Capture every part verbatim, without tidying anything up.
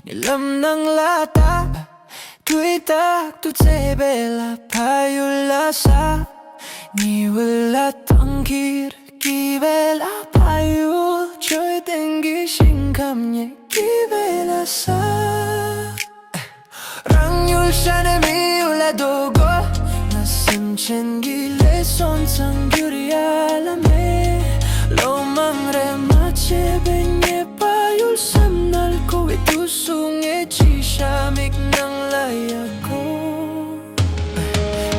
ཉེ་ལམ་ནང་ལ་བཏབ། དུས་རྟག་ཏུ་བརྩེ་བའི་ལ་ཕ་ཡུལ་ལ་ས། ཉི་འོད་ལ་ཐང་ཁྱེར་གྱི་བའི་ལ་ཕ་ཡུལ། འཕྲོད་བསྟེན་གྱི་ཞིང་ཁམས་ཉེ་གི་བའི་ལ་ས། རང་ཡུལ་ཤ་ནས་མི་ཡུལ་ལ་འགྲོ་དགོས། ང་སེམས་ཅན་གྱི་ལས་སོན་ཚང་གྱུར་ཡ་ལ་མེད། ལོ་མང་རེ་མ་བྱས་པའི་ཉེས་པ་ཡུལ་སེམས་ནལ་ཁོ་བའི་དུས་སུ་ངས་ཅི་ཤ་མིག་ནང་ལ་ཡ་གོ།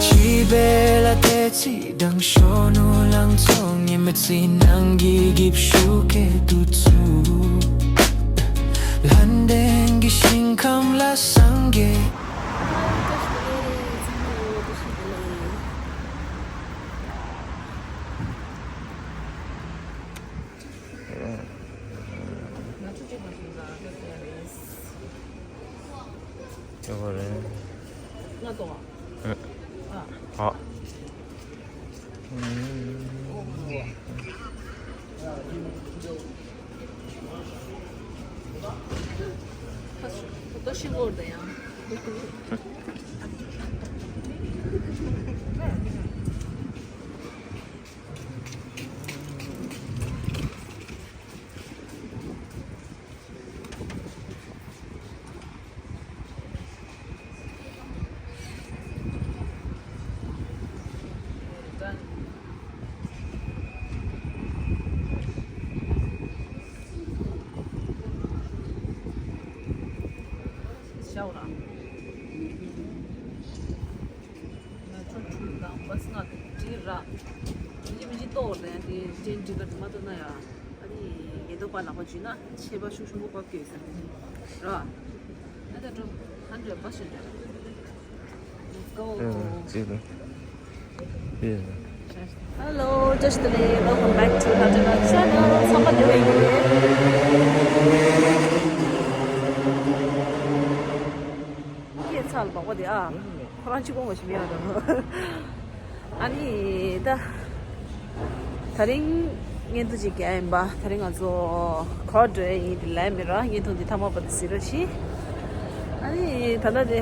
ཅི་བེ་ལ་དེ་ཚི་དང་ཤོ་ནུ་ལང་ཚོ་ངེ་མི་ཚི་ནང་གི་གིབ་ཤུ་ཀེ་དུ་ཚུ། ལྷན་ལྡན་གྱི་ཞིང་ཁམས་ལ་སངས་རྒྱས། ང་ལྟོ་བ། ཨ། ཨ། ད་ཤི་གོ་རེད་ཡང་། ཤའོ་རང་། ང་ཚོ་ཁྲུ་དང་བ་སི་ང་དང་ཏི་ར། ཡིན་གཅིག་མིན་གཅིག་ལྟོ་བར་དང་དེ་ཏྲེན་ཊི་ཀེ་ཊི་མ་ཐོབ་ན་ཡ། ཨ་ནི་ཉེན་རྟོག་པ་ལག་པ་འཇུས་ན་ཆད་པ་ཤུགས་ཆེན་པོ་བབས་ཀྱི་ཡོད་ས་རེད། ར། ཨ་ད་འགྲོ། ཧན་འགྲོ་བ་ཤན་འགྲོ། Let's go. ཨ་ཅི་ལ། ཡེ། Hello, just today, welcome back to Hajana channel. ཚང་མ་བདེ་པོ་ཡིན་གྱི་རེད། སྐད་ཚགས་ལ་སྦག་པ་དེ་ཨ། ཁོ་རང་གཅིག་པོ་ངོ་ཤེས་མེད་ཡ་དང་། ཨ་ནི་ད། ད་རིང་བརྙན་ཐུང་ཅིག་རྒྱག་ཡིན་པ། ད་རིང་ང་ཚོ་ག་པར་འགྲོ་ཡ་ཡིན་དེ་ལབ་མི་ར། བརྙན་ཐུང་འདི་མཐའ་མ་བར་དུ་གཟིགས་རོགས་གྱིས། ཨ་ནི་ད་ལྟ་དེ།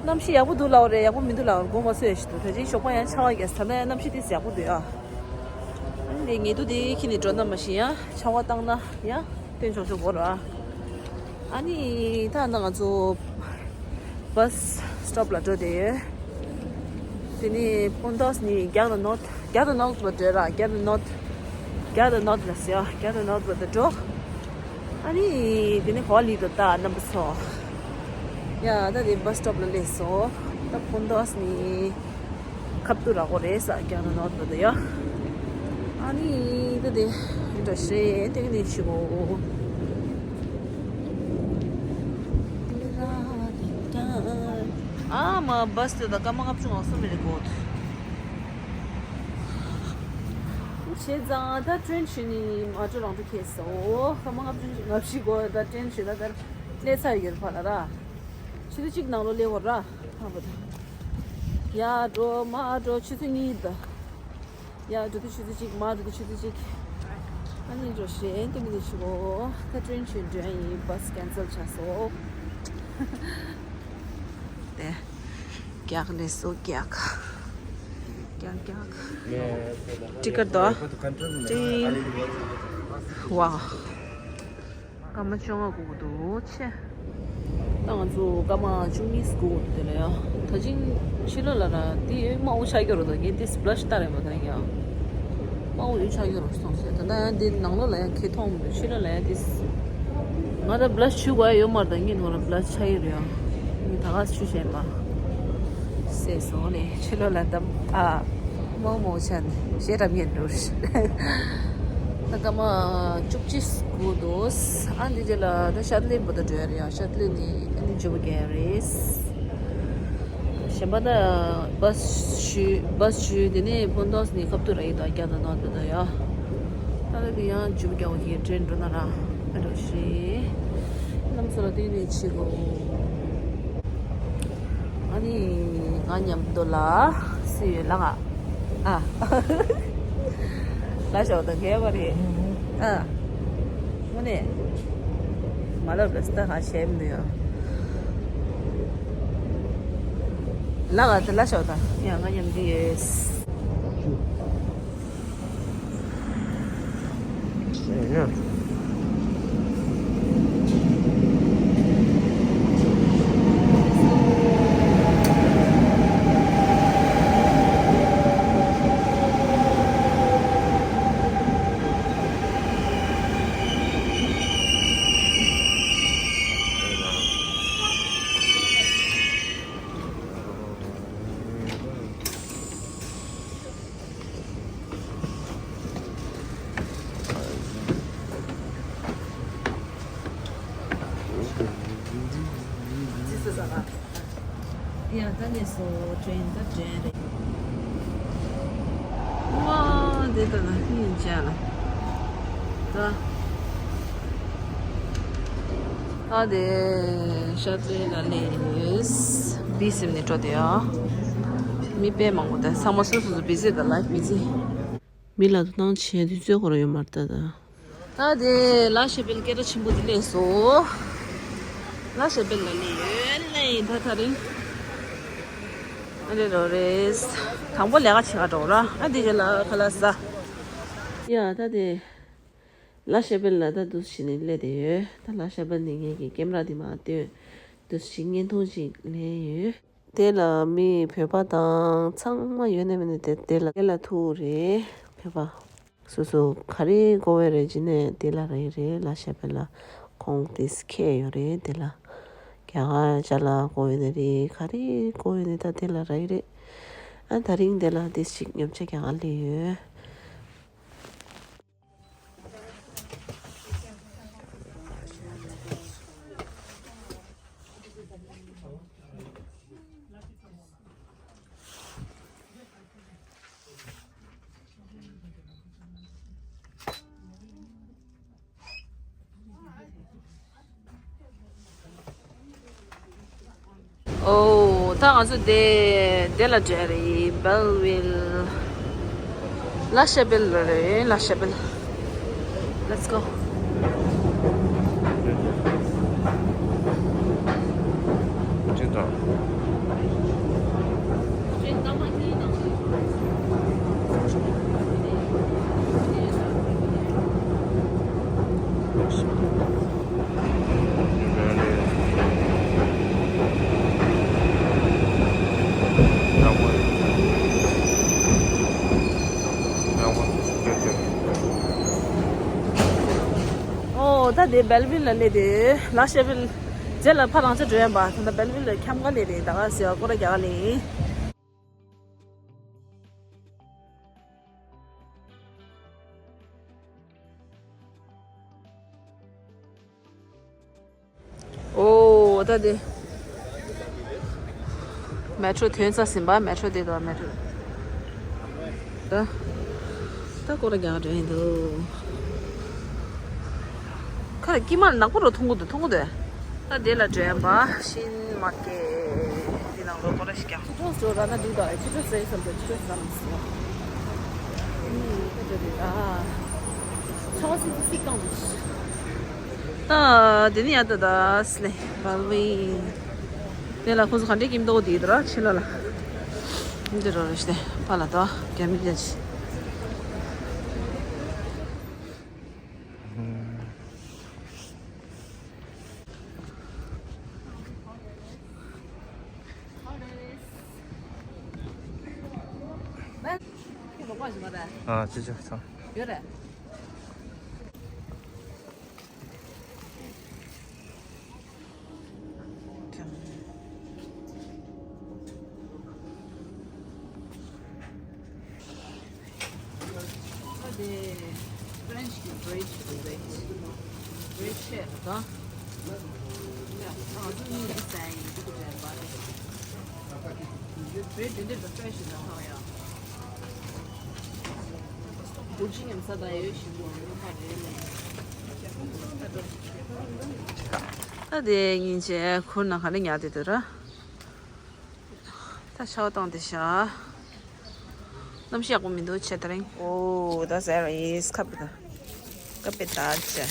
གནམ་གཤིས་ཡག་པོ་འདུག་ལབ་པ་རེད། ཡག་པོ་མི་འདུག་ལབ་པ་རེད། མགོ་མ་ཚོས་ཞིག་འདུག་ད་ཅིང་ཞོགས་པ་ཡང་ཆར་པ་རྒྱག་ས། ད་ལྟ་ཡང་གནམ་གཤིས་ཏོག་ཙམ་ཡག་པོ་འདུག་ཡ། ཨ་ནི་དེ་ཉེ་དུ་དེ་ཁྱེར་ནས་འགྲོ་ན་མ་ཤེས་ཡ། ཆར་པ་བཏང་ན་ཡ་སྟོན་ཆོག་ཆོག་གོ་ར། ཨ་ནི་ད་ང་ཚོ་བ་སི་སི་ཊོབ་ལ་འགྲོ་བསྡད་ཡོད། དེ་ནས་པོན་ཏོ་སི་ནས་རྒྱག་ཏུ་ནོར་ཐི། རྒྱག་ཏུ་ནོར་ཐི་ལ་འགྲོ་ར། རྒྱག་ཏུ་ནོར་ཐི། རྒྱག་ཏུ་ནོར་ཐི་ལ་ཟེར་ཡ། རྒྱག་ཏུ་ནོར་ཐི་ལ་འགྲོ། ཨ་ནི་དེ་ནས་ག་པར་སླེབས་འདུག་ད་རྣམ་པ་ཚོ། ཡ་ད་དེ་བ་སི་སི་ཊོབ་ལ་སླེབས་སོང་། ད་པོན་ཏོ་སི་ནས་ཁབ་ཏུ་ར་གོ་རེད་ས། རྒྱག་ཏུ་ནོར་ཐི་ལ་ཡ། ཨ་ནི་ད་དེ་འགྲོ་ཤེས་དེ་ནས་ཤི་གོ། ཨ་མ་བ་སི་དེ་ད་སྐར་མ་ལྔ་བཅུ་ང་གསུམ་རེད་གོ། བྱས་ཙང་ད་ཏྲེན་ཞུ་ནི་མ་འགྲོ་རང་འགྲོ་ཁེལ་སོང་། སྐར་མ་ལྔ་བཅུ་ང་བཞི་གོ། ད་ཏྲེན་ཞུ་ད་ད་སླེབས་ཚར་ཡོད་ཕ་ལ་ར། ཆུ་ཚོད་གཅིག་ནང་ལོགས་སླེབས་གོ་ར། ཧ་བ་ད། ཡ་འགྲོ་མ་འགྲོ་ཆུ་ཚོད་གཉིས་ད། ཡ་འགྲོ་དུས་ཆུ་ཚོད་གཅིག་མ་འགྲོ་དུས་ཆུ་ཚོད་གཅིག་ཨ་ནི་འགྲོ་ཤེས་དེ་མི་ནི་ཤི་གོ། ད་ཏྲེན་ཞུ་འགྲོ་ཡིན། བ་སི་ཀེན་སལ་ཆགས་སོང་། དེ། རྒྱག་ལས་སོ་རྒྱག་རྒྱག་རྒྱག་ཏི་ཀེ་ཊི་དོ། ཏི། ཝའོ། སྐར་མ་བཅོ་ལྔ་སྒུག་གི་འདུག་ཆེ། ད་ང་ཚོ་སྐར་མ་བཅུ་གཉིས་སྒུག་གི་འདུག་དེ་ལ་ཡ། ད་ཅིང་ཕྱི་ལོགས་ལ་ར་དེ་དམར་པོ་ཆགས་ཀྱི་རེད་ད། ངས་དེ་སི་པི་ལེ་ཤི་ལྟ་རེད་མ་ད་ཡ། དམར་པོ་ཡོད་ཆགས་ཀྱི་རེད་སོང་ཟེར། ད་ལྟ་ཡང་དེ་ནང་ལོགས་ལ་ཡང་ཁེ་མཐོང་མི་འདུག་ཕྱི་ལོགས་ལ་ཡང་དེ། ང་ད་སི་པི་ལེ་ཤི་བྱུག་དགོས་ཡ་ཡོད་མ་རེད་ད། ངས་ནོར་ལ་སི་པི་ལེ་ཤི་ཆགས་ཀྱི་རེད་ཡ། ངས་ད་ག་སེ་བྱུག་ཤེས་མ། སེ་སོང་ནས་ཕྱི་ལོགས་ལ་འདམ་ཨ། མོག་མོག་ཆ་ནས་ཞེ་དྲག་ཉན་འགྲོ། ད་སྐར་མ་བཅུ་གཅིག་སྒུག་འདུག་ཨ་འདི་རྗེས་ལ་ད་ཤར་ལེ་བོ་ད་འགྲོ་ཡ་རེད་ཡ། ཤར་ལེ་ནས་ཨ་ནི་འཇུ་བ་རྒྱག་ཡ་རེད། གཞན་པ་ད་བ་སི་ཞུ་བ་སི་ཞུ་དེ་ནས་པོན་ཏོ་སི་ནས་ཁབ་ཏུ་ར་ཡི་ད་རྒྱག་ད་ནོར་ད་ད་ཡ། ད་ད་དེ་ཡང་འཇུ་བ་རྒྱག་གི་ཡ། ཏྲེན་འགྲོ་ན་ར་ཨ་འགྲོ་ཤེས། རྣམ་ཚོ་ལ་དེ་ནས་ཆི་གོ། ཨ་ནི་ང་མཉམ་དུ་ལ་སུ་ཡོད་ལ་ང་ཨ། ལ་ཞོག་ད་གས་པ་རེད་ཨ། དངོས་གནས། མ་ལབ་ལ་སྟ་ག་བྱས་མི་འདུག་ཡ། ལ་ག་དེ་ལ་ཤོག་དང་ཡང་ང་མཉམ་དུ་ཡོད། ཡ། ད་ནས་སོ་ཊེན་ད་ཊེན་རེད། ཝ། འདི་ལྟ་ན་ཧིན་ཅ་ལ། ད། ད་དེ་ཤ་ཏྲེ་ལ་ལས་ཡོད། བི་སིམ་ནས་འགྲོ་དེ་ཡ། མི་དཔེ་མང་པོ་དང་ཚང་མ་སོ་སོ་སོ་བི་ཟི་དང་ལ་བི་ཟི། མི་ལ་དོ་སྣང་བྱེད་དུས་ཚོད་ཁོ་རང་ཡོད་མ་རེད་ད། ད་དེ་ལ་ཤ་བེལ་སྐད་གྲགས་ཆེན་པོ་དེ་ལས་སོ། ལ་ཤ་བེལ་ལ་ལས་ཡོད་ལས་ཡིན་ད་ཐ་རིང་། ཨ་རེ་རོ་རེས། དང་པོ་ལས་ཀ་བྱེད་ག་འགྲོ་ར་ཨ་དེ་རྗེས་ལ་ཁ་ལག་ཟ། ཡ་ད་དེ། ལ་ཤ་བེལ་ལ་ད་འདུག་བྱས་ནས་སླེབས་བསྡད་ཡོད། ད་ལ་ཤ་བེལ་ནས་ངེད་ཀྱི་ཀེམ་ར་འདི་མར་སྟོན། འདུག་བྱས་བརྙན་ཐུང་ཅིག་ལེན་ཡོད། དེ་ལ་མི་བོད་པ་དང་ཚང་མ་ཡོད་ནས་མེད་ནས་དེ་དེ་ལ་དེ་ལ་ཐུག་རེད། བོད་པ་སོ་སོ་ག་རེ་དགོས་ཡོད་རེད་ཅེ་ནས་དེ་ལ་རེད་རེད། ལ་ཤ་བེལ་ལ་ཁོང་དེ་ཁེ་ཡོད་རེད། དེ་ལ་རྒྱ་གར་ཅ་ལག་དགོས་ཡོད་ནས་རེད། ག་རེ་དགོས་ཡོད་ནས་ད་དེ་ལ་རེད་རེད། ཨ་དེ་རིང་དེ་ལ་དེ་ཞིག་ཉོ་ཆ་རྒྱག་ག་སླེབས་ཡོད། ཨོ། ད་ང་ཚོ་དེ་དེ་ལ་འགྲོ་རེད། བེལ་ཝིལ། ལ་ཤ་བེལ་ལ་རེད། ལ་ཤ་བེལ། Let's go. ཨོ། ད་དེ་བེལ་ཝིལ་ལ་སླེབས་དེ་ལ་ཤ་བེལ་རྗེས་ལ་ཕ་རང་ཚོ་འགྲོ་ཡན་པ་ད་ལྟ་བེལ་ཝིལ་ལ་འཁྱམ་ག་སླེབས་དེ་ད་ག་སེ་སྐོར་ར་རྒྱག་ག་ལེ། ཨོ། ད་དེ་མེ་ཊྲོ་ཐོན་ཚར་ཟིན་པ། མེ་ཊྲོ་དེ་དང་མེ་ཊྲོ། ད་ད་སྐོར་ར་རྒྱག་འགྲོ་ཡིན་འདུག་ཁ་ལ་དཀྱིལ་མ་ལ་ནག་པོ་རུ་མཐོང་གི་འདུག་མཐོང་གི་འདུག་ད་དེ་ལ་འགྲོ་ཡན་པ་ཤིན་མ་ཀེ་དེ་ནང་ལོ་སྐོར་ར་ཞིག་རྒྱག་ཁྱི་ཁྲོ་འགྲོ་ར་ན་འགྲིག་དང་ཁྱི་ཁྲོ་ཟེར་བསམ་དུ་ཁྱི་ཁྲོ་ཟམ་སོང་། ཨ་ཆ་བ་སི་སི་སི་ཀང་འདུག་ད་དེ་ནི་ཡ་ད་ད་སི་ལེ་བལ་ཝི། དེ་ལ་ཁོ་ཚོ་ག་འདྲའི་ཀིམ་ཏོག་དེ་དུ་ར་ཕྱི་ལ་ལ། འདི་རོ་རེ་ཤི་ཏེ་ཕ་ལ་ཏོ་རྒྱ་མི་རྒྱ་ཆི། ཨ་ཅི་ཅི་ཚང་། ཡོད་རེད། ཨ་དེ་ཕ་རན་ཆི་གི་བྷི་རེཌ་ཞིག་རེད། བྷི་རེཌ་ཆེ་རེད་ད། ཡ་ང་ཚོ་གཉིས་ཀྱི་ཟ་ཡིན་འདུག་རེད་པ། བྷི་རེཌ་དེ་འདྲ་ཕ་རེ་ཤི་ཞིག་ད་ཧ་ཡ། ད་དེ་ཉིན་བྱས་ཁུར་ནང་ག་རེ་ཉར་དེ་འདུག་ར། ད་ཤའོ་ཏོང་དེ་ཤ། གནམ་གཤིས་ཡག་པོ་མི་འདུག་ཆེ་ད་རིང་། ཨོ་ད་ཟེར་ཡིས་ཁ་པི་ད། ཁ་པི་ད་ཆེ།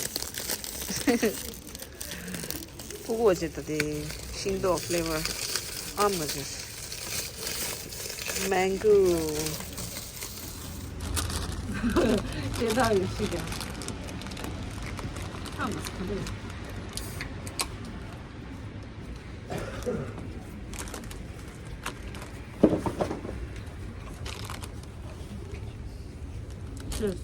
ཕྲུ་གུ་བ་ཅེ་ད་དེ་ཤིང་ཏོག་ཕི་ལེ་ཝར་ཨམ་ག་ཅེ། མེང་གོ། ཤེས་ད་ཡོད་ཤིག་ཡ། ཨམ་ག་ཅེ།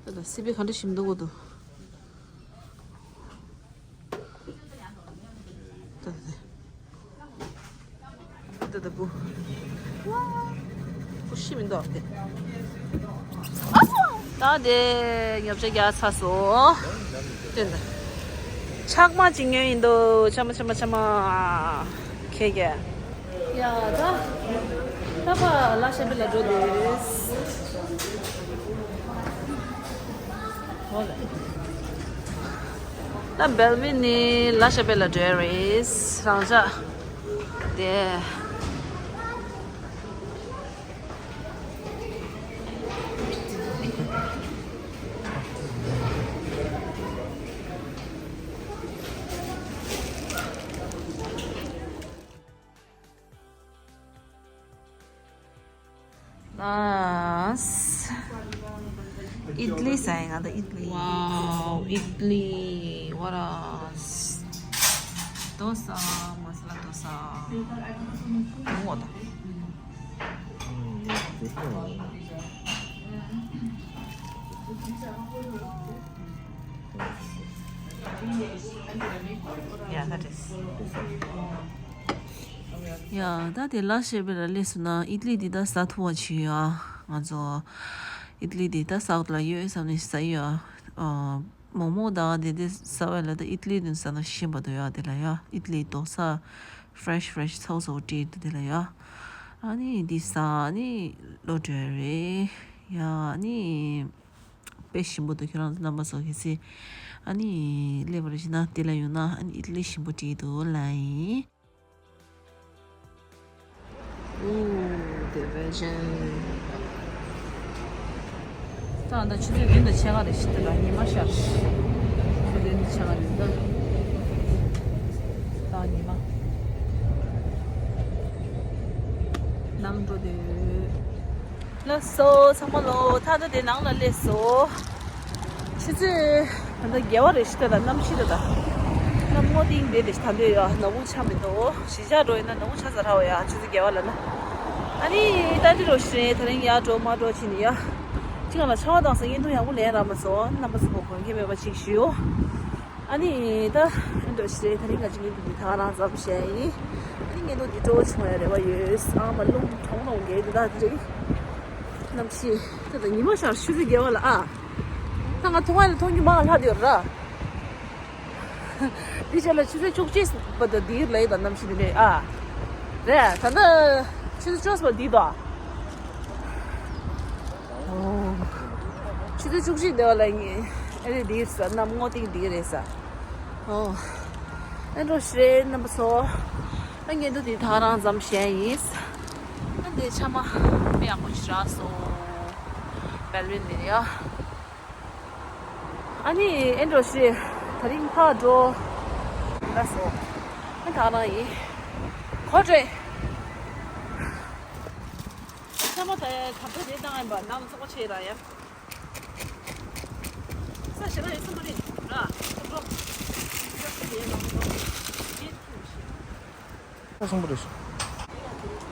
ད་ལྟ་སི་པི་ག་འདྲ་ཞིམ་འདུག་གོ་འདུག་ད་ལྟ་ད་ལྟ་བུ། བུ་ཤི་མི་འདུག་དེ། ད་དེ་ཉོ་ཆ་རྒྱག་ཚར་སོང་། དེ་འདྲ། ཆག་མ་ཅིག་ཉོས་ཡིན་འདུག་ཆ་མ་ཆ་མ་ཆ་མ། ཁྱེད་ཀྱིས། ཡ་ད། ད་ཕ་ལ་ཤ་བེ་ལ་འགྲོ་དུས། ད་སྦེལ་མི་ནི་ལ་ཤ་བེ་ལ་འགྲོ་རེད། རང་ཅག་དེ། ཨ། ཨིད་ལི་ཟ་ཡ། ང་ད་ཨིད་ལི། Wow, ཨིད་ལི། What else? Dosa, masala dosa. ངོ་ད། Yeah, that is. ཡ། ད་དེ་ལ་ཤ་བེ་ལ་སླེབས་སོང་ན། ཨིད་ལི་འདི་ད་ཟ་ཐུབ་པ་བྱོས་ཡ། ང་ཚོ་ཨིད་ལི་འདི་ད་ཟ་ལ་ཡོད་བསམ་ནས་ཟ་ཡ། ཨ། མོག་མོག་དང་དེ་དེ་ཟ་བས་ལ་ད་ཨིད་ལི་འདི་ཟ་ན་ཞིམ་པ་འདུག་ཡ། དེ་ལ་ཡ། ཨིད་ལི་དོ་སཱ་ཕི་རེ་ཤི་ཕི་རེ་ཤི་ཚ་བོ་ཚ་བོ་སྤྲད་འདུག་དེ་ལ་ཡ། ཨ་ནི་འདི་ཟ། ཨ་ནི་ལོག་འགྲོ་ཡ་རེད་ཡ། ཨ་ནི་དཔེ་ཞིམ་པོ་འདུག་ཁྱེད་རང་ཚོ་རྣམ་པ་ཚོ་གལ་སྲིད་ཨ་ནི་སླེབས་པ་རེད་ཟེར་ན་དེ་ལ་ཡོང་ན། ཨ་ནི་ཨིད་ལི་ཞིམ་པོ་སྤྲད་འདུག་ལ་ཡིན། Ooh, the vision. ད་ད་ཆུ་ཚོད་བདུན་དང་ཕྱེད་ཀ་རེད་ཤག་དེ་ལ་ཉི་མ་ཤར། ཆུ་ཚོད་བདུན་དང་ཕྱེད་ཀ་རེད་ད། ད་ཉི་མ། ནང་འགྲོ་དུས། ལགས་སོ་ཚང་མ་ལོ། ད་ལྟ་དེ་ནང་ལ་སླེབས་སོང་། ཆུ་ཚོད་ད་ལྟ་བརྒྱད་པ་རེད་ཤག་ད་ལྟ་གནམ་གཤིས་ད་ལྟ། གནམ་སྔོ་ཏིང་ཏིང་རེད་ཤག་ད་ལྟ་ཡ་ནག་ཁུང་ཆགས་མི་འདུག་གཞིས་ཆགས་འགྲོ་ཡིན་ན་ནག་ཁུང་ཆགས་ཚར་ར་བ་ཡ། ཆུ་ཚོད་བརྒྱད་པ་ལ་ན། ཨ་ནི་ད་འདི་འདྲ་ཞིག་རེད། དེ་རིང་ཡར་འགྲོ་མར་འགྲོ་བྱས་ནས་ཡ། ཅི་གང་ལ་ཆར་པ་བཏང་ས་བརྙན་ཐུང་ཡག་པོ་ལེན་རག་མ་སོང་། རྣམ་པ་ཚོ་དགོངས་འགལ་མེད་པ་ཅིག་ཞུ། ཨ་ནི་ད་འདི་འདྲ་ཞིག་རེད། དེ་རིང་ང་ཅིག་བརྙན་ཐུང་འདི་ད་ག་རང་ཙམ་བྱས་ཡིན། ཨ་ནི་བརྙན་ཐུང་འདི་སྤྲོ་པོ་བྱུང་བའི་རེ་བ་ཡོད། ཨ་མ་རླུང་གྲང་གྲང་འགྱེལ་འདུག་ད་དེ་རིང་གནམ་གཤིས་ད་ལྟ་ཉི་མ་ཤར། ཆུ་ཚོད་བརྒྱད་པ་ལ་ཨ། ད་ང་ཐུང་བ་ལ་མཐོང་རྒྱུ་མང་ལྷག་ཡོད་ར། འདི་ཆ་ལ་ཆུ་ཚོད་བཅུ་གཅིག་པ་དང་འདིར་ལ་ཡོད་ད་གནམ་གཤིས་འདི་ནས་ཨ། རེད། ད་ལྟ་ཆུ་ཚོད་བཅུ་པ་འདི་དང་། ཨོ། ཆུ་ཚོད་བཅུ་གཅིག་དེ་བ་ལ་ངས་ཨེ་རེད་འདིར་ས་གནམ་སྔོ་ཏིང་འདི་རེད་ས། ཨོ། ཨེ་འགྲོ་ཤི་རེད་རྣམ་པ་ཚོ། ཨ་ངས་འདུག་འདི་ད་རང་ཙམ་བཤད་ཡིན། ཨ་འདི་ཆ་མ་དཔེ་ཡག་པོ་ཞིག་རག་སོང་། སྦེལ་ཝིན་ལ་ཡ། ཨ་ནི་ཨེ་འགྲོ་ཤི། དེ་རིང་ཕར་འགྲོ། ལགས་སོ། ཨ་ད་རང་ཡིན། གོ་དྲེ། ཚང་མ་ད་ད་ཕོ་དེ་བཏང་ཡིན་པ་ནང་ཚོགས་པ་ཆེ་ར་ཡ། ས་ཞེ་ན་ཡིན་ས་མ་རེད་ར། ཚོགས་པ། ཚོགས་པ་དེ་ཡིན་ལ་ཚོགས་པ། ཡིན་ཐུག་ཤི།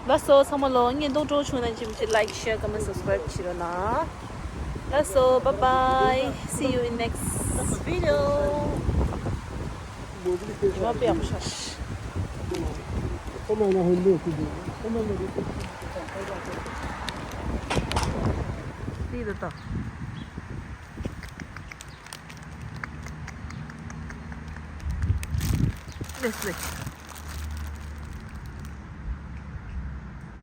ལགས་སོ་ཚང་མ་ལོ། ངས་རྡོག་སྤྲོ་བྱུང་ན་ཅིམ་ཅི་like, share, comment, subscribe བྱེད་རོགས་གནང་། ལགས་སོ། Bye bye. See you in next video. ཉི་མ་དཔེ་ཡག་པོ་ཤར། འདི་ད་ལྟ། This way.